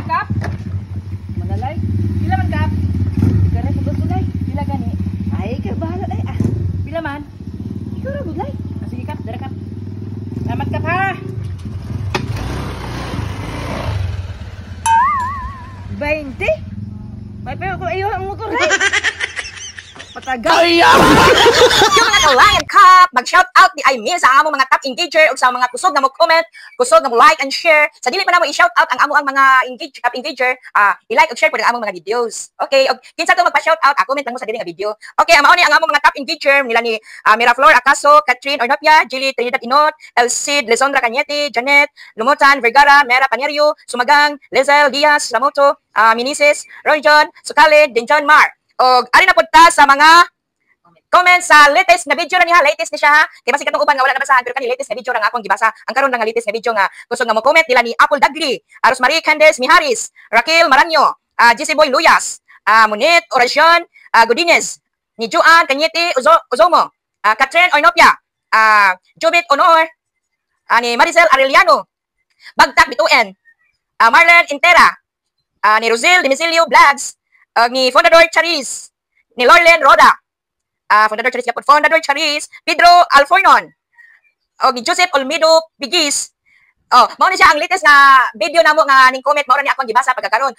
Na, Kap? Manalay. Pila man, Kap? Ikaw ra gusto, lay. Pila gani? Ay, ikaw bahala lay ah. Pila man? Ikaw ra gud, lay. Ah, sige, Kap, dara, Kap. Salamat, Kap, ha. 20? May payo ko iyo ang motor lay. Patagal. Yung mga ka-Lion Cup, mag-shout out ni Aimee sa among mga top engager ug sa mga kusog nga mo comment, kusog nga mo like and share. Sa dili pa namo i-shout out ang amo ang mga engage top engager, i-like ug share pud ang among mga videos. Okay, og kinsa to magpa-shout out, comment lang mo sa dili nga video. Okay, ang mao ni ang among mga top engager nila ni Miraflor Acaso, Catherine Ornopia, Julie Trinidad Inot, Elcid Lezondra Cañete, Janet Lumutan Vergara, Mera Panerio, Sumagang, Lizel Diaz, Lamoto, Minises, Roy John, Sukale, Denjon Mar. Og ari na pud ta sa mga comment sa latest na video na niya, latest ni siya ha. Kay basi katong uban nga wala nabasahan, pero kani latest na video ra nga akong gibasa. Ang karon lang nga latest na video nga gusto nga mo comment nila ni Apple Dagli, Aros Marie Candes Miharis, Raquel Maranyo, GC Boy Luyas, Munit Oracion Godinez, ni Joan Cañete Uzo, Uzomo, Catherine Oinopia, Jubit Honor, ni Maricel Arellano, Bagtak Bituen, Marlene Intera, ni Rosel Demisilio Vlogs, ni Fondador Charis, ni Lorlen Roda, Fondador Charis yapon, Fondador Charis, Pedro Alfornon, o ni Joseph Olmedo Bigis. Oh, mao ni siya ang latest nga video namo nga ning comment, mao ra ni akong gibasa pagkakaron.